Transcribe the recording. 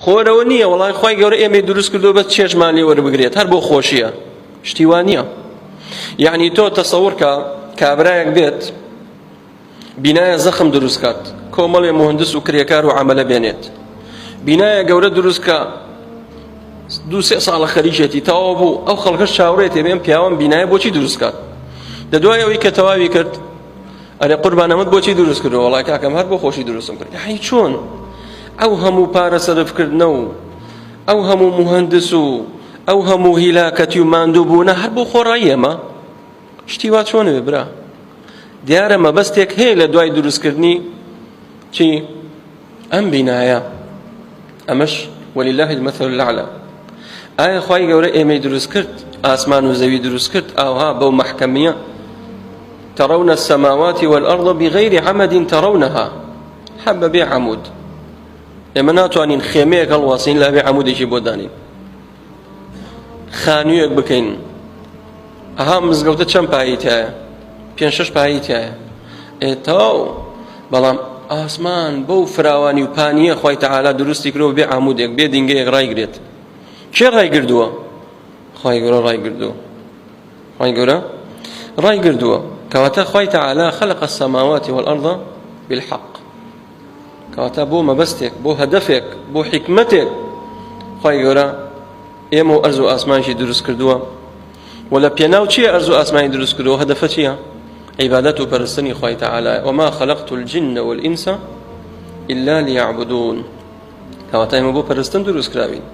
خۆرەوە نییە وەڵای خوای گەورە ئێمەی دروست کردو بەس چێژمان لێ وەربگرێت هەر بۆ خۆشیە شتی وا نییە یعنی تۆ تەسەور کە کابرایەک بێت بینایە زەخم دروست کات کۆمەڵێ مهندس و کرێکار و عەمەلە بێنێت بینایە گەورە دروست کە دوو سێ ساڵە خەریکێتی تەواو بوو ئەو خەڵکەش چاوەڕێتێ بێن پیاوەم بینایە بۆچی دروست کات لە دوای ئەوەی کە تەواوی کرد ئەرێ قوربان ئەمەت بۆچی دروست کردووە وەڵای کاکەم هەر بۆ خۆشی دروستم کرد یعنی چۆن ئەو هەموو پارە سەرفکردنە و ئەو هەموو مهندس و ئەو هەموو هیلاکەتی و ماندوو بوونە هەر بۆ خۆڕایی ئەمە شتی وا چۆن بێ برا دیارە مەبەستێک هەیە لە دوای دروستکردنی چی ئەم بینایە ئەمەش ولله المثل الاعلى ئایا خوای گەورە ئێمەی دروست کرد ئاسمان و زەوی دروست کرد ئاوها بەو مەحکەمیە ترون السماوات والأرض بغير عمد ترونها حەبە بێ عمود ئێمە ناتوانین خێمەیەک هەڵواسین لا بێ عمودێکی بۆ دانین خانوویەک بکەین ئەها مزگەوتە چەند پایی تایە پێ شش پایی تایە ئێ تەواو بەڵام ئاسمان بەو فراوانی و پانیە خی تەعالا دروستی کرۆ بێ عمودێک بێ دینگەیەک ڕایگرێت کێ ڕایگردووە خی گەورە ڕایگردووە خی گەورە ڕایگردووە کەواتە خی تەعالا خلق السماوات والأرض بالحق کەواتە بۆ مەبەستێک بۆ هەدەفێک بۆ حیکمەتێک خوای گەورە ئێمە و ئەرز و ئاسمانشی دروست کردووە و لە پێناو چییە ئەرز و ئاسمانی دروست کردووە هەدەفە چییە عیبادەت و پەرستنی خوای تەعالا وما خلقت الجن والإنس إلا ليعبدون کەواتە ئێمە بۆ پەرستن دروست کراوین.